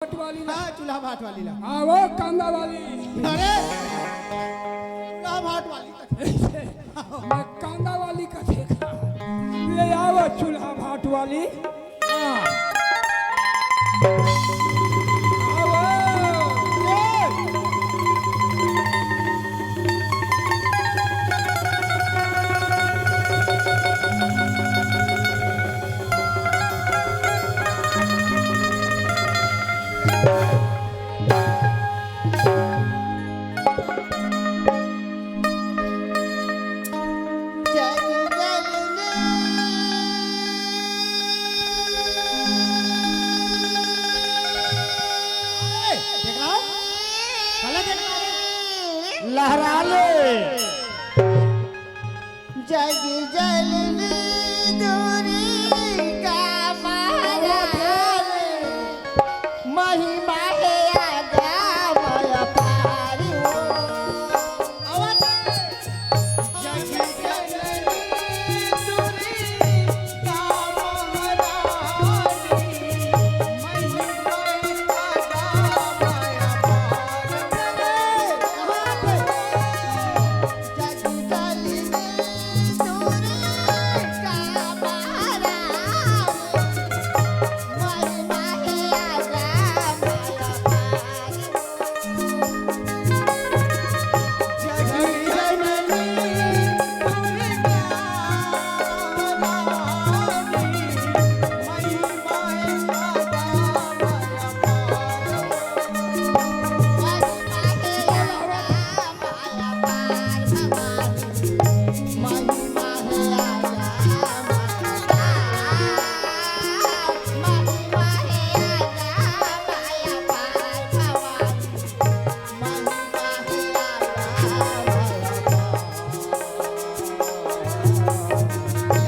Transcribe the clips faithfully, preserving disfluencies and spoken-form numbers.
भाट वाली ला। हाँ, चूल्हा भाट वाली ला। हाँ, वो कांदा वाली। अरे, चूल्हा भाट वाली कथे। मैं कांदा वाली कथे का। ले आओ चूल्हा भाट वाली। हाँ। आओ। लहरा ले। जग जननी दुर्गा महारानी, महिमा हे अगम अपार हो। जग जननी दुर्गा महारानी, महिमा हे अगम अपार।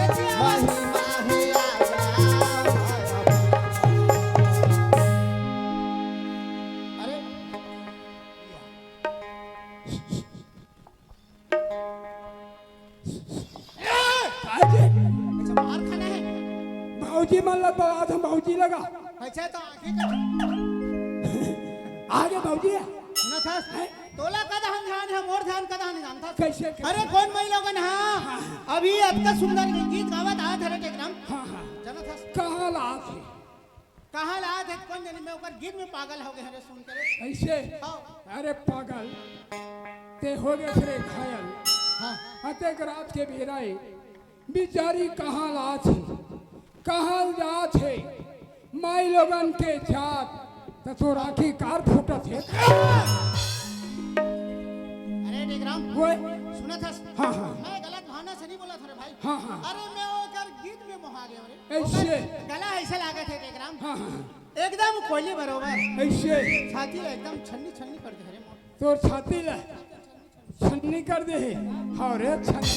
अच्छा, मार खाना है। भौजी मन ला बता दो, भौजी लगा। अच्छा, तो आगे का आगे भौजी है। सुना था? हैं? तोला का दहन ध्यान है, मोर ध्यान का दहन जानता। कैसे, कैसे? अरे, कोन मई लोगन हा? हाँ। अभी अतका सुंदर गीत गावत आत हरे टेकराम। हाँ, हाँ। जाना था? कहाँ ला आत हे? कहाँ ला आत हे? कोन जनी, मैं ओकर गीत में पागल हो गए हरे सुन के रे। ऐसे? हाँ। अरे पागल, ते हो गए रे घायल। हाँ। अतेक रात के बेरा ए, बिचारी कहाँ ला आत हे, कहाँ जात हे, माई लोगन के जात, त तोर आँखी कार फूटत हे। अरे टेकराम, ओए। सुनत हस? हाँ, हाँ। मैं गलत भावना से नहीं बोलत हरे भाई। हाँ, हाँ। अरे मैं ओकर गीत में मोहा गए रे। ऐसे? ओकर गला ऐसे लागत हे टेकराम। हाँ, हाँ। एकदम कोयली बरोबर। ऐसे? छाती ला एकदम छन्नी छन्नी कर दे रे मोर। तोर छाती ला छन्नी कर दे हे। हाँ रे छन्नी।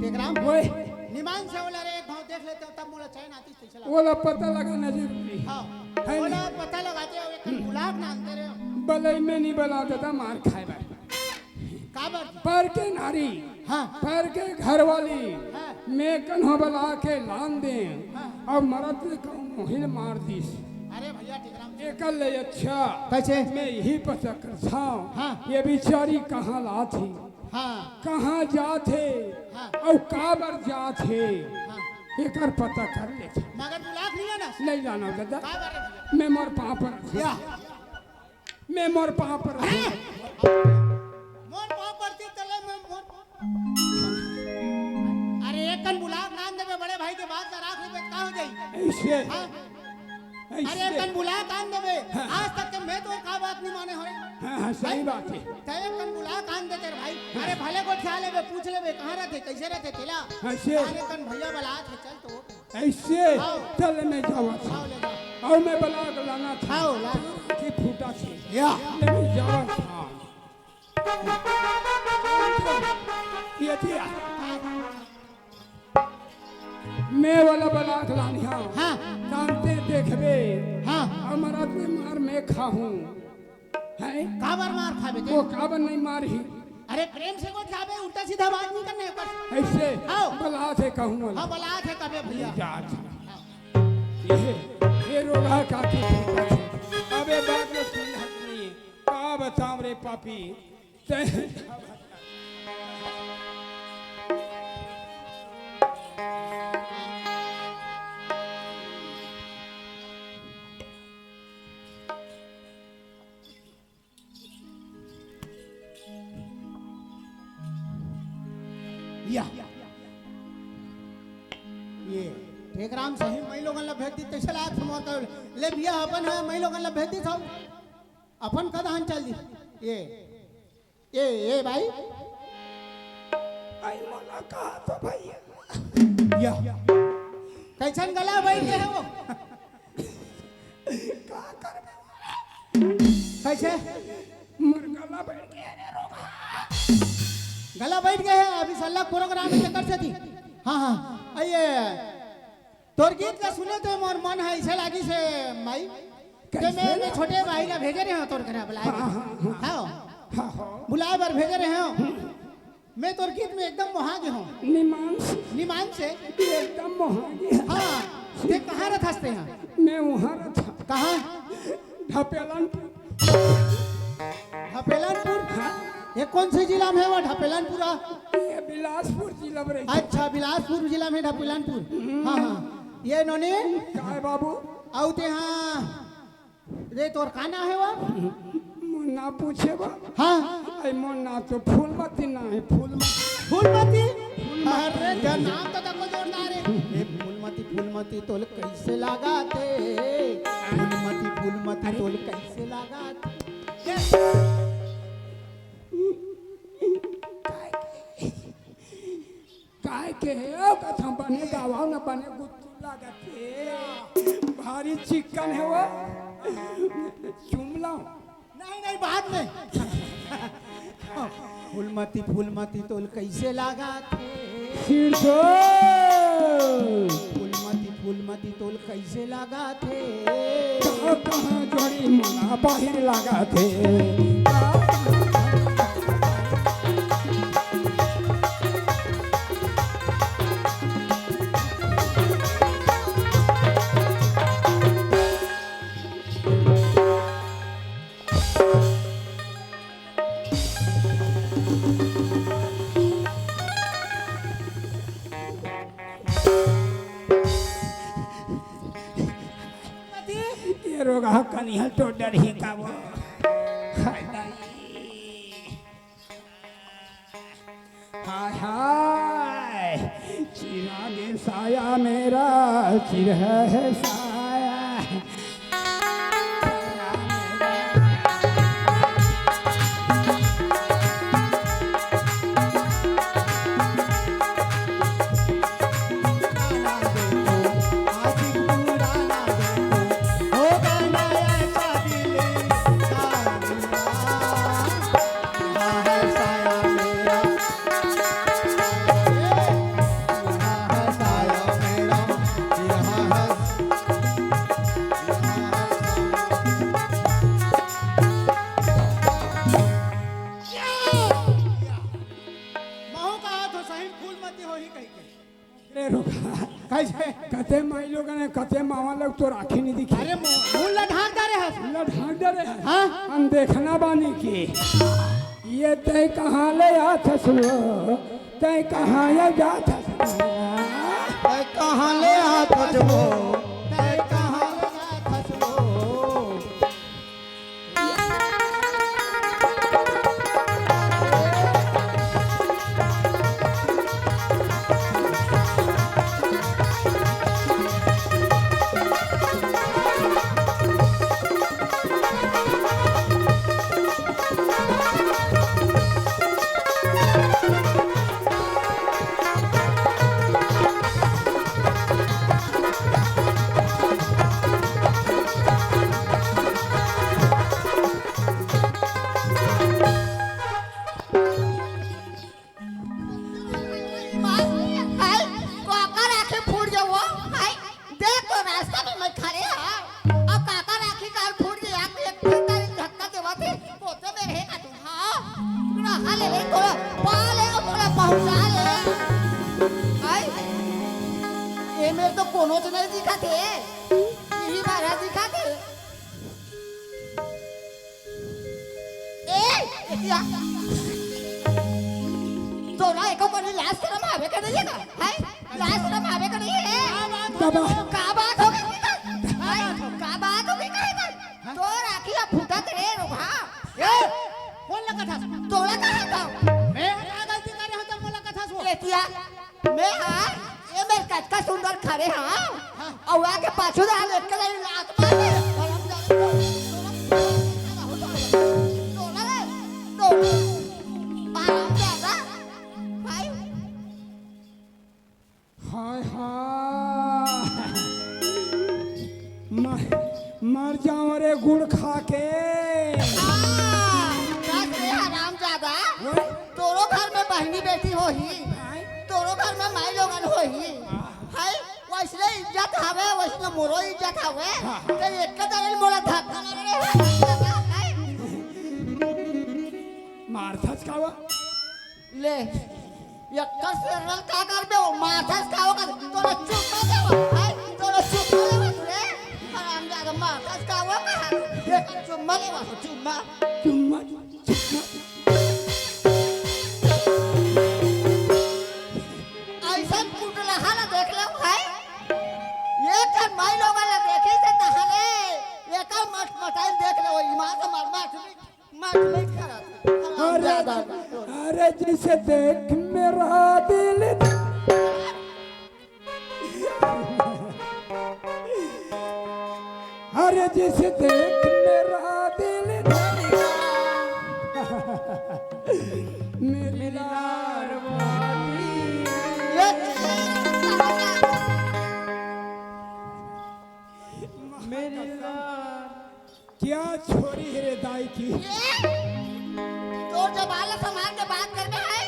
टेकराम, ओए। निमान से ओला रे, एक भाव देख लेते हो, तब मोला चैन आती, तैसे लगा। ओला पता लगाना जरूरी हे। हाँ। है ओला नहीं? पता लगाते हो, एक बुलाक ना आनते रे। बलई में नहीं बला देता, मार खाए बर। का बर? पर के नारी, हाँ। पर के घरवाली, हाँ। मैं कन्हो बला के लान दे, हाँ। अउ मरत ले कहूँ मोहिल मार दिस। अरे भैया, टेकराम। एकर ले अच्छा, कैसे? मैं यही पता करत हँव, हाँ। ये बिचारी कहाँ ला आत हे, हाँ। कहाँ जात हे, हाँ। अउ काबर जात हे, हाँ। एकर पता कर लेथँव। मगर बुलाक नहीं लाना। नहीं लाना दादा। काबर रे भैया? मैं मोर पाँव पर या। मैं मोर पाँव पर अरे! मोर पाँव परती तले मैं मोर पाँव पर। अरे, एक कन बुलाक ना आन देबे, बड़े भाई के बात ला राख लेबे, का हो जाई? ऐसे। हाँ? ऐसे। अरे, एक कन बुलाक आन देबे। हाँ। आज तक के मैं तो का बात नहीं माने हो रे। हाँ, हाँ, सही बात हे। तैं एक कन बुलाक आन देते रे भाई। हाँ। अरे, भले गोठिया लेबे, पूछ लेबे, कहाँ रहथे, कैसे रहथे, तेला। ऐसे। अरे, कन भैया बलात हे, चल तो। ऐसे हाँ। चल मैं जावत हँव। हाँ, ले जा। अउ मैं बलाक लानत हँव। हाँ, ला। कि फूटा से। या। ले मैं जावत हँव। ये दिया। मैं वाला बलाक लानिहा। हाँ। जानते देखबे। हाँ। अउ मरत ले मार मैं खाहूँ। हैं? काबर मार खाबे ते? वो काबर नहीं मारही? अरे प्रेम से गोठियाबे, उल्टा सीधा बात नहीं करना हे ओकर। ऐसे? हाँ। बलात हे कहूँ वाला। हाँ, बलात हे कबे भैया। जात। ये, ये ए रोगहा काकी ठीक हे। अबे बात में सुन हक नहीं है। का बताऊं रे पापी? तैं या। ये ठेकराम सही मई लोगन ला भेज दी, तैसे लायक समोर कर ले भैया, अपन है मई लोगन ला भेज दी सब, अपन का दहन चल दी। ये, ये, ये भाई। आई मोला कहा तो भैया। या। कैसन गला बैठ गए हो? का करबे? कैसे? मोर गला बैठ गया रे रोगहा। गला बैठ गए हे, अभी सल्ला प्रोग्राम के चक्कर से थी। हाँ, हाँ, आइए। तोर गीत ला सुने तो मोर मन है ऐसे लागी से माई। के कैसे? मैं, मैं छोटे भाई ला भेजे रहे हो तोर घर बुलाए बर। हाँ, हाँ, हाँ। हाँ। हाँ, हाँ। बुलाए बर भेजे रहे हो। मैं तोर गीत में एकदम मोहा गे हूँ। निमान से। निमान से? एकदम मोहा गे। हाँ, ते कहाँ रथस ते यहाँ? मैं वहाँ रथा। कहाँ? ढपेलनपुर। ढपेलनपुर? हाँ। ये कौन से जिला में है वो ढपेलनपुर? ये बिलासपुर जिला में रही। अच्छा, बिलासपुर जिला में ढपेलनपुर। हम्म। हाँ, हाँ। ये नोनी? काय बाबू? आऊ ते हाँ रे, तोर का नाम हे वो? मोर नाम पूछे बा? हाँ। अरे, मोर नाम तो फूलमती नाम हे, फूलमती। फूलमती? फूलमती। अरे, जा नाम तो तको जोरदार हे। ए, फूलमती, फूलमती, तोल कैसे लागा थे? फूलमती, फूलमती, तोल कैसे लागा थे? काय के हे? ओ कथा बने गावा न बने गुत्तू लागत हे। भारी चिकन हे वो। चुम लाऊं? नहीं, नहीं, बाद में। फूलमती, फूलमती तोल कैसे लागत हे? सिरसो। फूलमती, फूलमती तोल कैसे लागत हे? कहाँ, कहाँ जोड़ी मोला बाहिर लागत हे? ये रोगहा कनिहा तो डरही का वो। हाय दाई। हाय हाय, चिराग साया मेरा, चिर है साया। महू कहा तो सही फूलमती होही कही के। रे रोगहा। कैसे? कते माई लोगन हे, कते मामा लोग तो राखी नहीं दिखी। अरे मो-, मुंह ला ढांक डारे हस। मुंह ला ढांक डारे हस। हाँ? हम देखना बानी की। ये तय कहाँ ले आथस वो? तय कहाँ ले जाथस? तय कहाँ ले आथस वो? तय कहाँ ले आथस वो? हाय, काकर आँखी फूट जावो, हाय, देख तो रास्ता में मैं खड़े हँव, अउ काकर आँखी काल फूट गे, आँखी एक फूट डारे धक्का देवत हे, वो तो मेरे हे का तुम, हाँ? रहा ले रे, थोड़ा पा ले, थोड़ा पहुँचा ले। हाय, ये मेरे तो कोनो तो नहीं दिखत हे। इही बार ह या। तोला एको कनी लाज शरम आवे के नहीं है ना? हैं? लाज शरम आवे के नहीं है? बाबा। का बात हो गई? हैं? का बात हो गई कहे तो? तोर आँखी ह फूटत रे रोगहा। ए, कोन ला कथस? तोला कहा था? मैं ह का गलती करे हंव त मोला कथस वो? ए तिया, मैं हा, ये मेर कतका सुंदर खड़े हा। हाँ। अउ आके पाछू डाल एक के लात मार दे। तोला रे, तोला। आराम दादा। भाई। हाय, हाय। मर, मर जाओ रे गुड़ खा के। हाँ, बस रे हरामजादा। ओए। तोरो घर में बहिनी बेटी होही, हाय। तोरो घर में माई लोगन होही। हाँ। हाय, वैसने इज्जत हवे, वैसने मोरो इज्जत हवे। हाँ, हाँ। ते एक के दरल मोला धक्का मारे रे। हाय। मारथस का वो? ले, एक्का सेरल का करबे, वो मारथस का वो कर, तोला चुम्मा देवा, हाय, तोला चुम्मा देवा तू रे, हरामजादा मारथस का वो कर, एक चुम्मा देवा, चुम्मा। चुम्मा, चुम्मा। अइसन कुटलहा ला देख ले, हाय, ये कर माई लोगन ला देखे से तहाले, ये कर मट मटाई देख ले, वो ईमान से मार, मार, मत, मत करा। अरे, हरामजादा। अरे, जिसे देख मेरा दिल, अरे, जिसे देख मेरा दिल धड़का, मेरी लार वाली। ये मेरी लार। क्या छोरी हे रे दाई की? ये? तोर जबान ला संभाल के बात करबे है,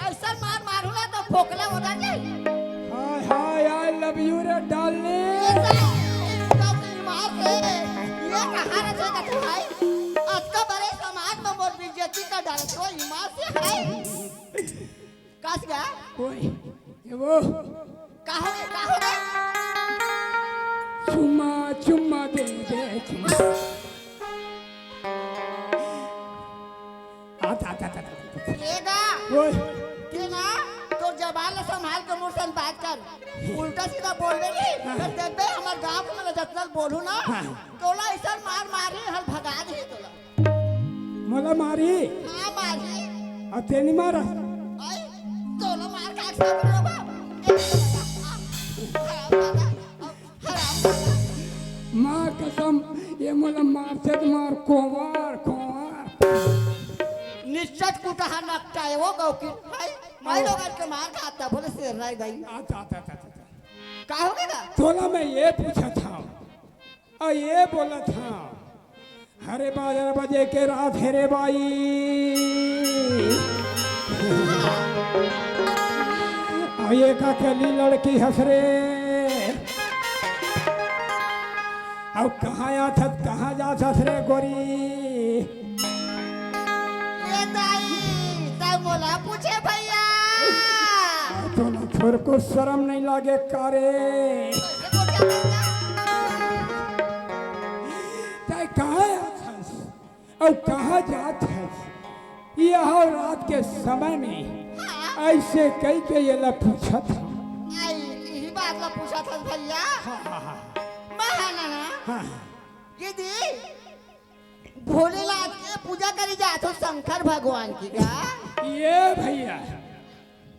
अइसन मार मारहूं ना तो फोकला हो जाही। हाय, हाय, I love you रे darling। ये साला, ये सब ईमान से, ये कहाँ रखे का तू भाई? अतका बड़े समाज में मोर बेइज्जती कर डारे, तो ईमान से है। कस गा? ओए, ये वो। का हो गे, का हो गे? चुम्मा, चुम्मा दे दे, चुम्मा। आ, ता, ता, ता, ता, ता। ये गा? ओए। के ना, तोर जबान ला संभाल के मोर संग बात कर। उल्टा सीधा बोलबे नहीं, हाँ। फिर देखबे हमर गांव के मन ला जतना बोलहूं ना, हाँ। तोला अइसन मार मारही, हल भगा देही तोला। मोला मारही? हाँ, मारही। अउ तें नइ मारस? आई, तोला मार खा के सब लोग। हरामजादा, हरामजादा। माँ कसम, ये मोला मारथे त मार, कोंवार, कोंवार। निश्चट कुटहा नकटा हे वो गौकी। हाय, माई लोगन के मार खाता, बोले शेर राय गई। अच्छा, अच्छा, अच्छा, अच्छा। का हो गे गा? तोला मैं ये पूछत हंव। अउ ये बोलत हंव, अरे बारह बजे के रात हे रे बाई, अउ एक अकेली लड़की हस रे, अउ कहाँ आथस, कहाँ जाथस रे गोरी? ए दाई, तैं मोला पूछे भैया। तोला थोरको शरम नइ लागे का रे? तैं कहाँ आथस अउ कहाँ जात हस? ये रात के समय में हाँ। अइसे कहि के एला पूछत हस। आई, इही बात ला पूछत हस भैया। हाँ, हाँ, हाँ। मैं हा ना, हाँ। ये दी, भोलेनाथ के पूजा करे जात हों, शंकर भगवान के का? ये भैया,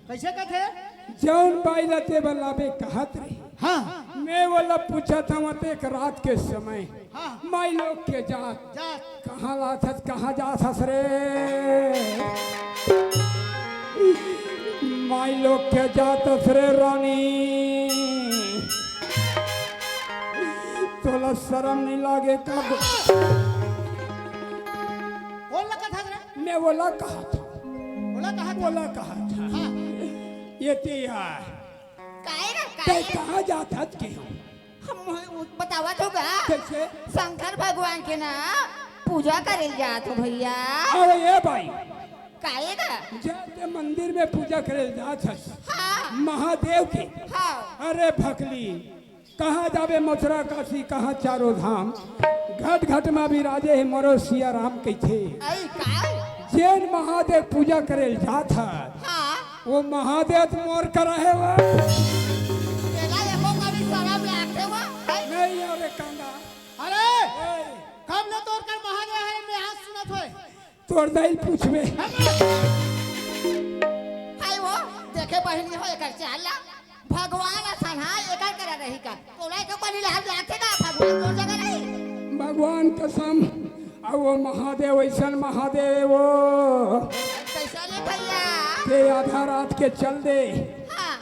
कइसे कथे? जउन बाई ला तें बलाबे कहत रहे। हाँ। मैं ओला पूछत हंव, अतेक रात के समय। हाँ। माई लोग के जात। जात। कहाँ आथस, कहाँ जाथस रे? माई लोग के जाथस रे रानी। तोला शरम नइ लागे का? कोन ला कथस रे? मैं ओला कहत हंव। ओला कहत हस? ओला कहत हंव। हाँ। ये तिया। काहे रे, तैं काहे? कहाँ जाथस कहे हंव? हम बतावत हों गा। कइसे? शंकर भगवान के ना पूजा करे जात हों भैया। अरे ये बाई। काहे गा? जइसे मंदिर में पूजा करे जाथस। हाँ। महादेव के। हाँ। अरे भकली, कहाँ जाबे मथुरा काशी, कहाँ चारों धाम, घट घट मा बिराजे हे मोरो सिया राम कहिथे। अई का? जेन महादेव पूजा करे ल जात हस, हाँ। वो महादेव तो मोर करा हे वो। तेला एको कनी शरम लागथे वो, हैं? नहीं, अरे कांदा। अरे, ए। कब ले तोर कर महादेव हे, मैं आज सुनत होय। तोर दाई ल पूछबे। हाय वो, देखे बहिनी हो एकर चाल ला। भगवान असन हा, एकर करा रही का? तोला के बनी लाज लागथे का? भगवान तोर जगह नहीं। भगवान कसम, अब वो महादेव, ऐसन महादेव वो। कैसा ले भैया? के आधा रात के चल दे, हाँ।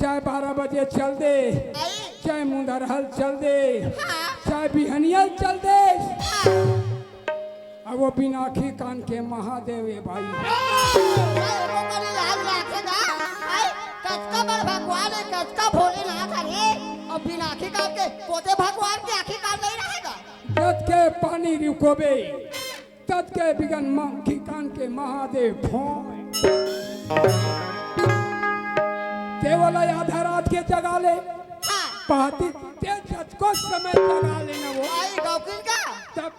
चाहे बारह बजे चल दे, आई। चाहे मुंदरहल चल दे, हाँ। चाहे बिहनिया चल दे। हाँ। अब वो बिनाखी कान के महादेव हे भाई। एको कनी लाज लागथे ना? आई, कतका बड़ भगवान हे, कतका भोलेनाथ हरे, अउ बिनाखी कान के, कोते भगवान के आखी कान नहीं रहेगा? जत के पानी रिकोबे, तत के बिगन मांखी कान के महादेव फोन। ते वाला आधा रात के जगा ले, हाँ। पाती ते जतको समय जगा लेना वो। आई गौकिन का? तब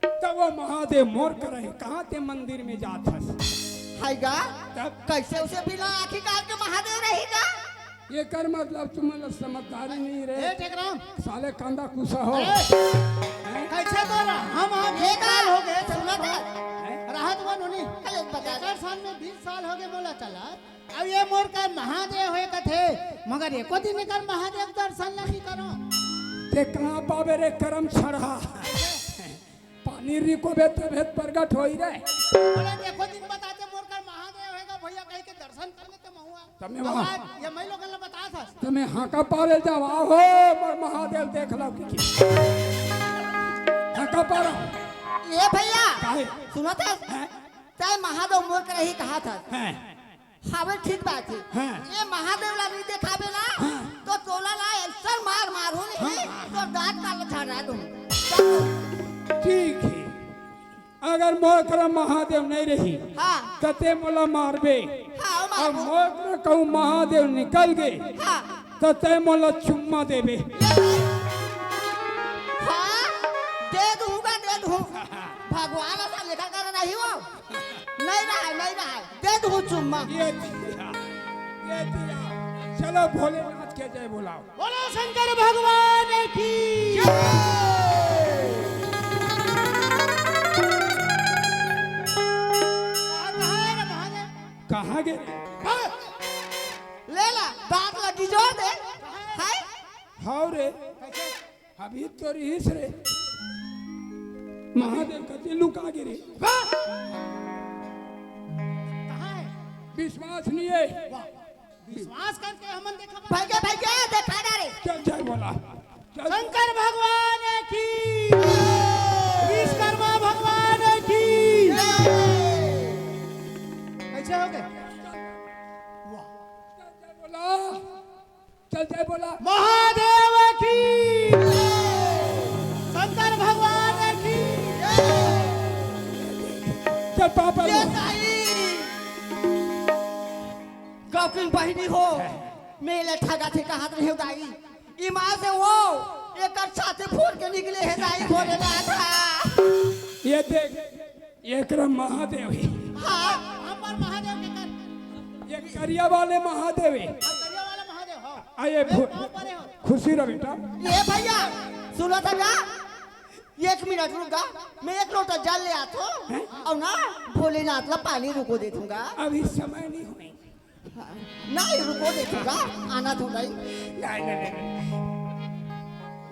तब वो महादेव मोर करा हे, कहाँ ते मंदिर में जात हस? हाय गा? तब? कैसे उसे बिना आँखी कान के महादेव रही गा? एकर मतलब तुमन ला समझदारी नहीं रहे। ए, टेकराम। साले कांदा कुसा हो। ए, हैं? कैसे तो रहा? हम, हम ये बीस साल का? हो गए, सुनत है। हैं? राहत बन होनी। अरे, बता दे। एकर साल में बीस साल हो गए, बोला चला। अब ये मोर का महादेव हे कथे, मगर एको दिन एकर महादेव दर्शन ला नहीं करो। ते कहाँ पावे रे करम छरहा? पानी रिकोबे तभे त प्रगट होई रे। बोले, देखो दिन बताते मोर कर महादेव हेगा भैया, कहीं के दर्शन करने ते महुआ। तमे अब वहाँ आज ये मैं लोगन ला बता था। तमे हाका पारे जाओ, आओ मोर महादेव देख लो कि। हाका पारो। ए भैया, काहे? सुनत हस? हैं? तैं महादेव मोर कर ही कहा था। हैं? हावे ठीक बात हे। हाँ। ये महादेव ला नहीं देखाबे ना, हाँ। तो तोला ला ऐसा मार मार हो नहीं, हाँ। तो दांत काला झाड़ा दूँ। ठीक हे, अगर मोर करा महादेव नहीं रही, हाँ। त ते मोला मारबे। हाँ, अउ मारबो। मोर करा कहूँ महादेव निकल गे, हाँ। त ते मोला चुम्मा देबे। हाँ, दे दूँगा, दे दूँ। भगवान असन लेखा करा नहीं हो। नहीं रहा, नहीं रहा। दे दूँ चुम्मा। ये दिया, ये दिया। चलो भोलेनाथ के जय बोलाओ। बोलो शंकर भगवान की। जय। कहाँ, कहाँ है रे महादेव? कहाँ गे? हाँ। ले ला, दांत लगी जोर दे। हाय। हाव रे। कैसे? अभी तो रहीस रे। महादेव कति लुका गे रे। वाह! कहाँ है? विश्वास नहीं है। वाह! विश्वास करके हमन देखा भाई के, भाई के, देखा ना रे। चल जय बोला। चल। शंकर भगवान की। विश्वकर्मा भगवान की। कैसे हो गए? वाह! चल जय बोला। चल जय बोला। महादेव की। शंकर भगवान की। चल पापा ये लो। दाई। गौकिन बहिनी हो, मेले ठगा थे कहा रहे हो दाई। ईमान से वो, एक अच्छा से फोड़ के निकले है दाई भोलेनाथ। ये देख, एकरा महादेव हे। हाँ। हम पर महादेव के कर। ये करिया वाले महादेव हे। हम करिया वाले महादेव, हाँ। आ, ये ए, भो-, पाँव परे हो। खुशी रह बेटा। ए भैया, सुनत हस का? एक मिनट रुक गा, मैं एक लोटा जल ले आथों, हैं? अउ ना भोलेनाथ ला पानी रुको दे दूँगा। अभी समय नहीं होय। नहीं, रुको, देखूँगा, आना तो नहीं। नहीं, नहीं, नहीं, नहीं।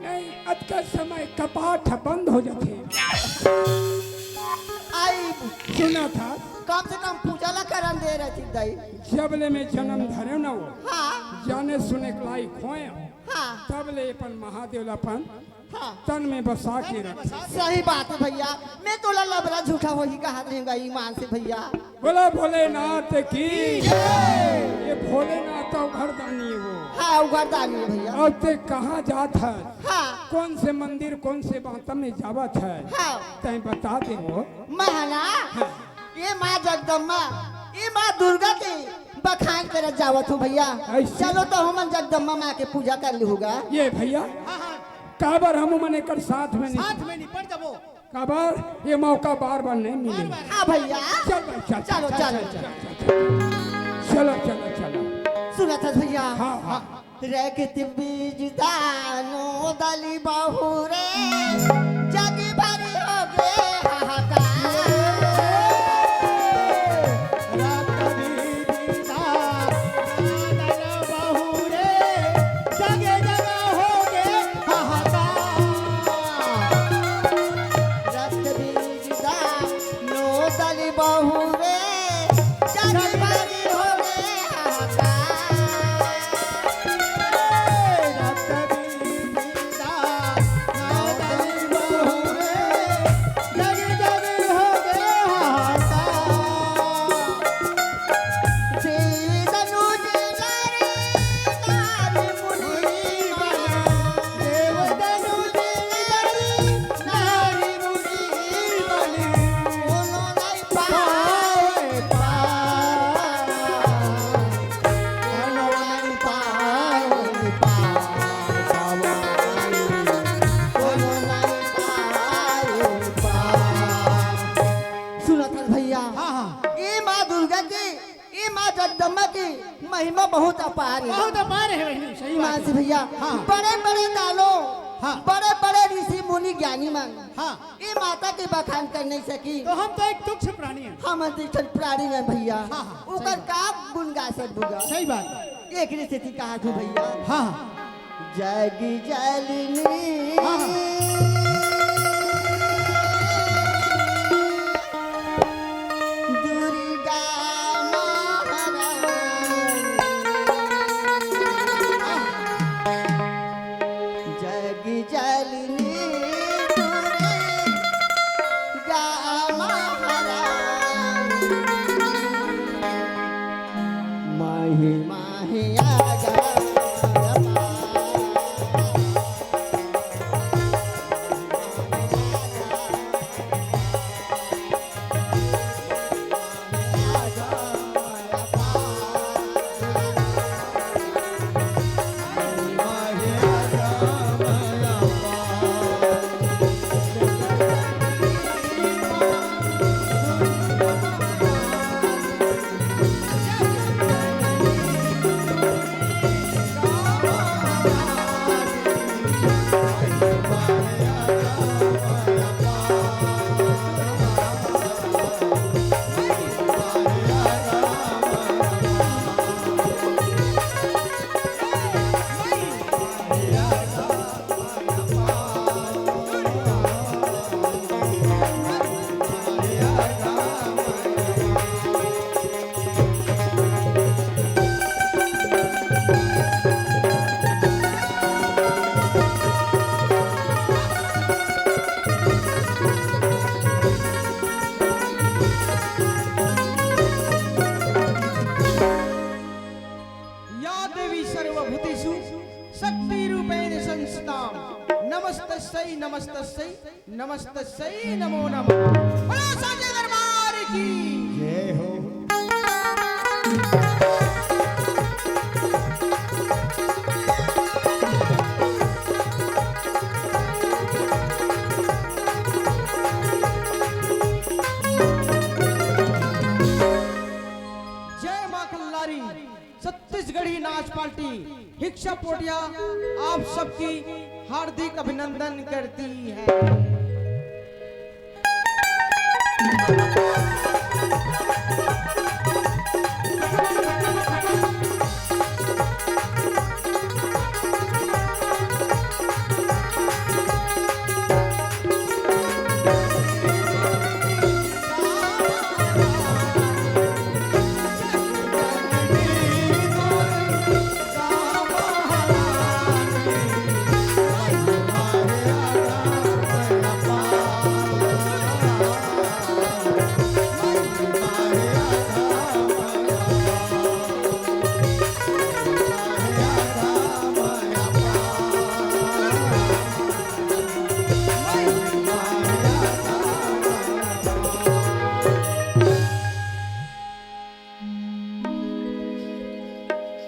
नहीं, अतका समय कपाट बंद हो जाथे। आई। सुनत हस? कम से कम पूजा ला करन दे रही दाई। जब ले मैं जनम धरे ना वो, हाँ। जाने सुने के लायक होय, हाँ। तब ले अपन महादेव ला अपन हाँ। तन में बसा के रख। सही बात हे भैया, मैं तोला लबरा झूठा वही कहा रहेंगा ईमान से भैया। बोला भोलेनाथ की। ये भोलेनाथ तो उघरदानी हे वो। हाँ, उघरदानी हे भैया। अब ते कहाँ जात हस? हाँ। कौन से मंदिर, कौन से बांता में जावत हस? हाँ। तैं बता दे वो। मैं हे ना? हाँ। ये माँ जगदम्बा, ये माँ दुर्गा के बखान करत जावत हूँ भैया। ऐसे? चलो तो हमन जगदम्बा माँ के पूजा कर लिहूँगा। ये भैया, हाँ, हाँ। काबर हम मन एकर साथ में नहीं। साथ में निपट जाबो। काबर ये मौका बार बार नहीं मिले। हाँ भैया। चल भाई, चल, चलो, चल, चलो। चल, चल, चल, चल। चलो, चलो, चलो। सुनत हस भैया? हाँ, हाँ। रक्त बीज दानो दली बहुरे, जग भरी होगे हाहाकार। रक्त बीज दानो दली बहुरे, जग जग होगे हाहाकार। रक्त बीज दानो दली बहुरे, जग भरी होगे हाहाकार। सुनत हस भैया? हाँ, हाँ। ए माँ दुर्गा के, ए माँ जगदम्बा के महिमा बहुत अपार हे। बहुत अपार हे बहिनी, सही बात हे। मानसी भैया, हाँ। बड़े बड़े दानो, हाँ। बड़े बड़े ऋषि मुनि ज्ञानी मन, हाँ। ए माता के बखान कर नहीं सकी। तो हम तो एक तुच्छ प्राणी हन। हम तो एक ठन प्राणी हन भैया। हाँ, हाँ, ओकर का गुण गा सकबो गा? सही बात हे। एकरे सेती कहा थू भैया। हाँ, हाँ। जग जननी हाँ। दुर्गा महारानी। जग जननी दुर्गा महारानी। महिमा हे अगम अपार। या देवी सर्वभूतेषु शक्तिरूपेण संस्थिता। नमस्तस्यै, नमस्तस्यै, नमस्तस्यै नमो नमः। बोलो साचे दरबार की जय हो। जय माँ कल्लारी। छत्तीसगढ़ी नाच पार्टी हिक्सा पोटिया आप सबकी हार्दिक अभिनंदन करती है।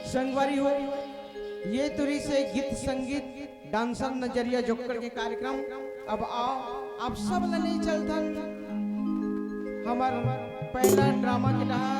संगवारी हो, ये तो रहिसे गीत संगीत डांसर नजरिया जोक्कड़ के कार्यक्रम। अब आओ आप सब ला नहीं चलथन हमर पहला ड्रामा के डहार।